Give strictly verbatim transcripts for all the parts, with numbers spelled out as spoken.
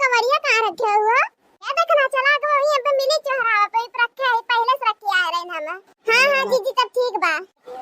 कवरिया कहाँ रखे हो? या देखना चला गो, वहीं पे मिली चौराहा पे ही रखे है, पहले से रखे आ रहे हैं हम। हाँ, हाँ, जीजी, तब ठीक बा।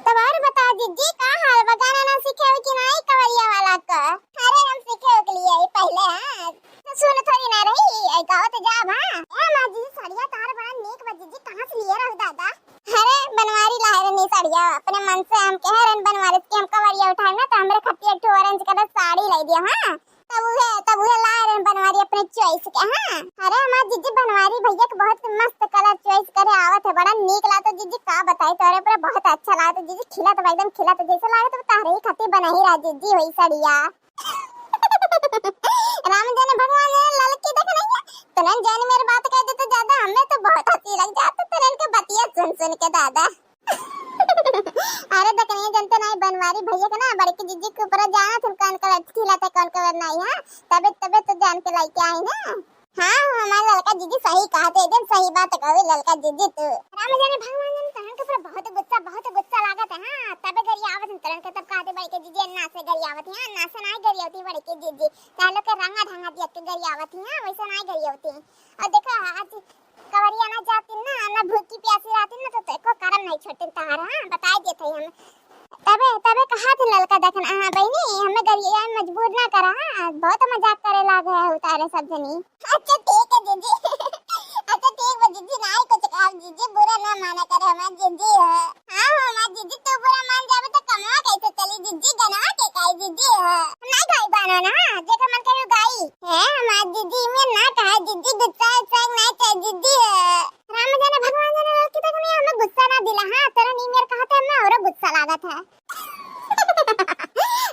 तब और बताओ जीजी, का हाल बा? गाना ना सीखे हो कि नहीं कवरिया वाला का? अरे, हम सीखे हो के लिए ही पहले, हाँ। तो सुन थोड़ी ना रही, ऐ गाओ तो जा बा। ए माँ जीजी, सड़िया तार बड़ा नीक बा जीजी, कहाँ से लिए रहो दादा? अरे, बनवारी लाए रहनी सड़िया, अपने मन से हम कहे रहन बनवारी कि हम कवरिया उठाए ना, तो हमरे खातिर एक ठो orange colour साड़ी लाई दिया, हाँ। तब उहे, तब उहे लाए रहन बनवारी अपने choice के, हाँ। अरे, हमार जीजी बनवारी भैया के बहुत मस्त colour choice करे आवत है, बड़ा नीक लागत जीजी, का बताई तोरे पर, बहुत अच्छा लागत जीजी, खिलत बा, एकदम खिलत जैसे लागत बा तहरे ही खातिर बनही रहा जीजी होई सड़िया। राम जाने भगवान जाने ललकी देख नहीं है, तुरंत जाने मेरे बात कह दे तो ज्यादा हमें तो बहुत हंसी लग जात, तुरंत के बतिया सुन सुन के दादा। अरे दकनिया जनते नहीं बनवारी भैया के ना बड़की जीजी के ऊपर जाना तुम कौन कलर खिला था कौन कलर नहीं है, तबे तबे तो जान के लेके आई ना। हाँ, हमारे ललका जीजी सही कहा थे, एकदम सही बात कही ललका जीजी तू। राम जाने भगवान जाने तोहन के ऊपर बहुत गुस्सा, बहुत गुस्सा लागत है। हाँ, तबे गरियावत हैं तोहन के, तब कहा थे बड़की जीजी अन्ना से गरियावत हैं, अन्ना से नहीं गरियावती बड़की जीजी, तालो के रंगा ढंगा दिया के गरियावत हैं, वैसे नहीं गरियावती। और देखो आज कवरिया ना जाती ना, ना भूखी प्यासी रहती ना, तो एको करम नहीं छोड़ते तहार, हाँ, बताई देते हम। तबे, तबे कहा थे ललका देखन, हाँ बहनी, हमें गरिया मजबूर ना करा, हाँ, बहुत मजाक करे लागे है उतारे सब जनी। अच्छा ठीक है जीजी। अच्छा ठीक बा जीजी, नाई कुछ कहा जीजी, बुरा ना माना करे हमार जीजी है। हाँ हो हमार जीजी, तू बुरा मान जावे तो कमवा कैसे चली जीजी, गनवा के काई जीजी है। हम नाई गाई बानो ना, जेकर मन करे गाई। है हमार जीजी में ना कहा जीजी, गुस्सा उस्सा ना चाहे जीजी है। राम जाने भगवान जाने लड़की तक नहीं हमें गुस्सा ना दिला। हाँ, तेरा नी मेर कहा थे हमें और गुस्सा लागत है।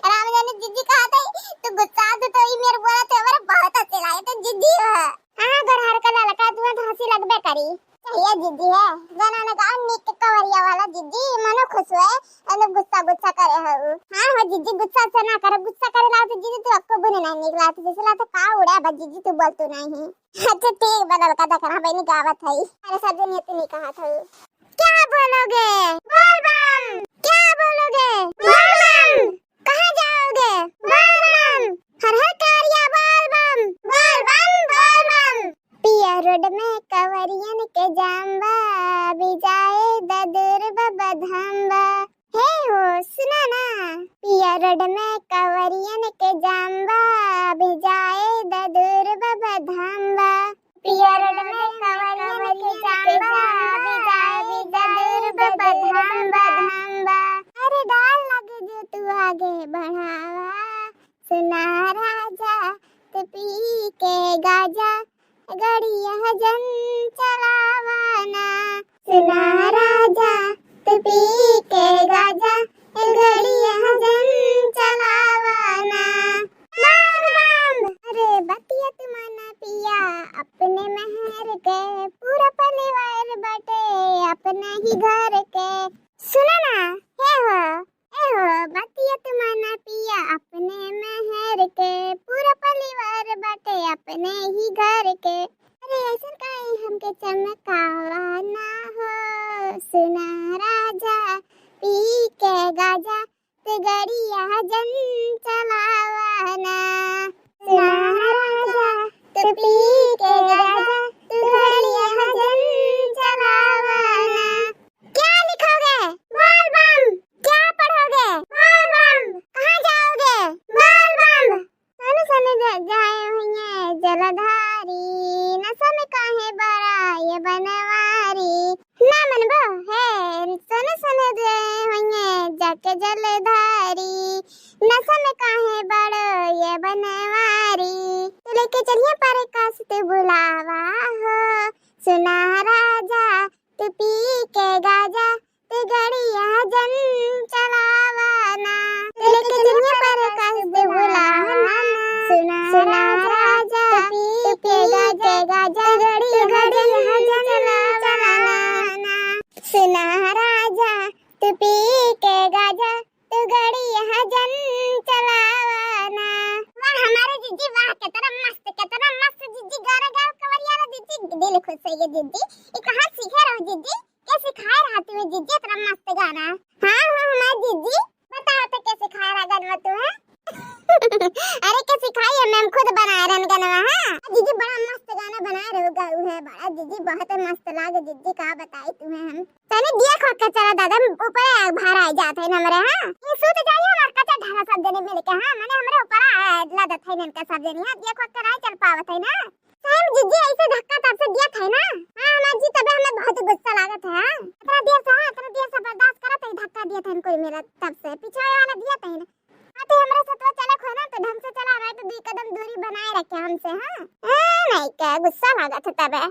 राम जाने जीजी कहा थे, तू गुस्सा तू तो ही मेर बोला थे, हमारे बहुत अच्छे लागे तो जीजी हो। हाँ, घर हर का ललका तू तो हंसी लगबे करी। चाहिए जीजी है, गाना ना गाओ निक कवरिया वाला जीजी, मनो खुश हुए, एकदम गुस्सा गुस्सा करे हो। हाँ, हाँ जीजी गुस्सा से ना करो, गुस्सा करे ला तो जीजी तू अक्को बुने नहीं निकला, तो जैसे ला तो का उड़ा बा जीजी तू बोल तू नहीं। अच्छा ठीक बा ललका देखना बहनी गावत है। अरे सब जनी इतनी कहा था। क्या बोलोगे? बोल बम। क्या बोलोगे? बोल बम। कहाँ जाओगे? बोल बम। हर हर कारिया बोल बम। बोल बम, बोल बम। पिया रोड में कवरियन के जाम बा, अभी जाए द दूर बाबा धाम बा। हे हो, सुना ना। पिया रोड में कवरियन के जाम बा, अभी जाए द दूर बाबा धाम बा। पिया रोड में कवरियन के जाम बा, अभी जाए द दूर बाबा धाम बा। अरे डाल लगे जो तू आगे बढ़ावा, सुना राजा, तू पी के गाजा, गड़िया जन चलावाना। सुना राजा, तू पी के गाजा, गड़िया जन चलावाना। मार बम। अरे बतिया तू माना पिया, अपने मेहर के पूरा परिवार बटे, अपने ही घर के। सुना ना, हे हो, ए हो, बतिया तू माना पिया, अपने मेहर के पूरा परिवार बाटे अपने ही घर के। अरे ऐसन काहे हमके चमकावा ना हो, सुना राजा, पी के गाजा, तू गड़िया जन चलावा ना। सुना राजा, तू पी के गाजा, तू गड़िया जन चलावा ना। क्या लिखोगे? बोल बम। क्या पढ़ोगे? बोल बम। कहाँ जाओगे? बोल बम। सोनू सोनू जा-, जाए हुइये जलधारी, नशा में काहे बड़ा ये बनवारी। ना मनबो है, सोनू सोनू जाए हुइये जाके जलधारी, नशा में काहे बड़ो ये बनवारी। तू लेके चलिए प्रकाश तू बुलावा हो, सुना राजा, तू पी के गाजा, तू गड़िया जन चलावा ना। तू लेके चलिए प्रकाश तू बुलावा ना। सुना राजा, तू पी के गाजा, तू गड़िया जन चलावा ना। सुना राजा, तू पी के गाजा, तू गड़िया जन चलावा ना। वाह हमारे जीजी वाह, कितना मस्त, कितना मस्त जीजी गाना गाओ कवरिया रे जीजी, दिल खुश हो गया जीजी। ये कहाँ सीखे रहो जीजी? के सिखाए रहा तुम्हें जीजी इतना मस्त गाना? हाँ, हाँ, हमारे जीजी, बताओ तो के सिखाए रहा गनवा तुम्हें? अरे के सिखाई है, हम खुद बनाए रहन गनवा, हाँ? जीजी बड़ा जीजी बहुत मस्त लागे जीजी, का बताई तुम्हें हम। तनी दिया खोंक के चला दादा, ऊपर भार आ जात है हमरे, हाँ। ये सूत जाइए हमार कच्चा ढाला सब जने मिल के, हाँ, मने हमरे ऊपर आ, लादत है इनका सब जने, हाँ, दिया खोंक के नहीं चल पावत है ना। सही में जीजी ऐसे धक्का तब से दिया था ना, हाँ, हमार जी तबे हमें बहुत गुस्सा लागत है, हाँ। इतना देर से, हाँ, इतना देर से बर्दाश्त करत है, धक्का दिया था इनको मेरा तब से, पीछे वाला दिया था ना। हाँ, तो हमरे सतवा चलक हो ना, तो ढंग से चला, नहीं तो दुई कदम दूरी बनाए रखे हमसे, हाँ। हाँ, नहीं का गुस्सा लागत है तबे।